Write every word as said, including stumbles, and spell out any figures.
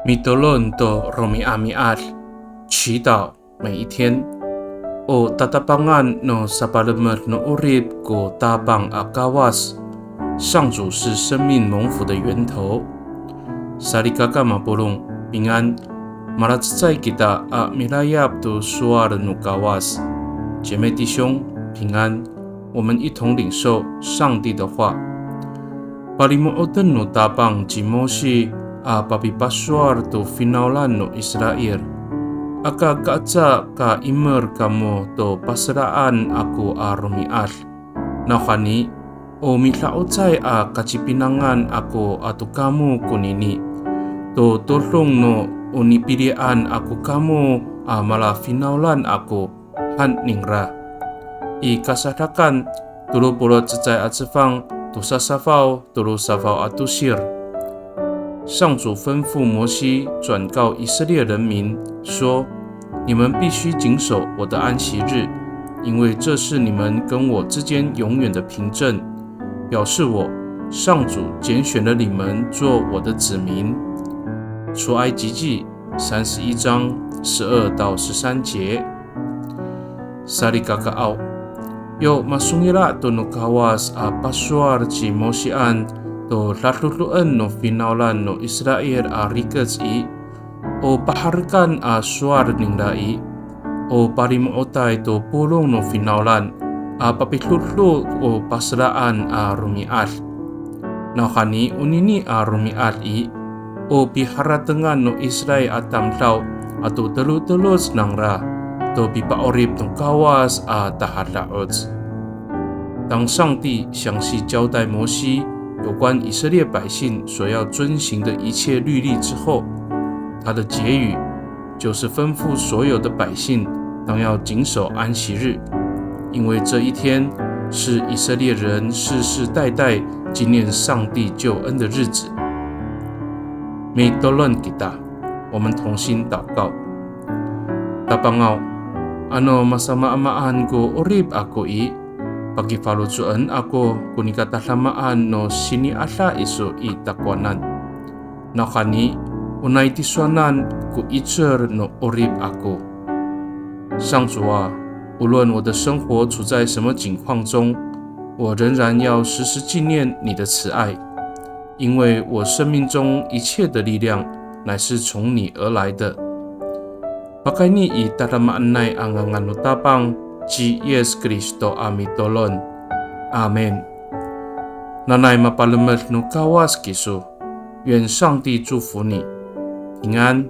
Mitolon to romi'ami'ad, 祈祷每一天。O tatapangan no sapalemed no 'orip ko Tapang a Kawas, 上主是生命蒙福的源头。Salikaka mapolong, 平安。Malacecay kita a milayap to sowal no Kawas. 姐妹弟兄，平安。我们一同领受上帝的话。Palimo'oten no Tapang ci Mosi a papipasowal to finawlan no Israil. Aka kaca ka imer kamo to paselaan ako a romi'ad. Nawhani, o mida'ocay a kacipinangan ako ato kamo konini, to todong no o nipilian ako kamo a malafinawlan ako, han ningra. I Kasadakan tolo polo' cecay a cefang, tosa safaw, tolo safaw a tosir. 上主吩咐摩西转告以色列人民说：你们必须谨守我的安息日，因为这是你们跟我之间永远的凭证，表示我，上主拣选了你们做我的子民。出埃及记三十一章十二到十三节。Salikakaaw, yo masongila' to no Kawas a pasowal ci Mosian to dadodoen no finawlan no Israil a rikec i, o paherekan a sowal ningra i, o palimo'otay to polong no finawlan a papidodo ko paselaan a romi'ad. Nawhani onini a romi'ad i, o piharatengan no Israil a tamdaw ato teloteloc nangra to pipa'orip no Kawas a tahada'oc. 当上帝详细交代摩西有关以色列百姓所要遵行的一切律例之后，他的结语就是吩咐所有的百姓当要谨守安息日，因为这一天是以色列人世世代代纪念上帝救恩的日子。Mitolon kita, 我们同心祷告。Tapangaw, ano masamaamaan ko 'orip ako i, pakifaloco'en ako ko nikatadamaan no sini'ada iso i takowanan. Nawhani, o nai tisowanan ko 'icel no 'orip ako. 上主啊，无论我的生活处在什么境况中，我仍然要时时纪念你的慈爱，因为我生命中一切的力量乃是从你而来的。Pakayni i tadamaanay a ngangan no Tapang ci Yis Kristo a mitolon. Amin. Nanay mapalemed no Kawas kiso. 愿上帝祝福你，平安。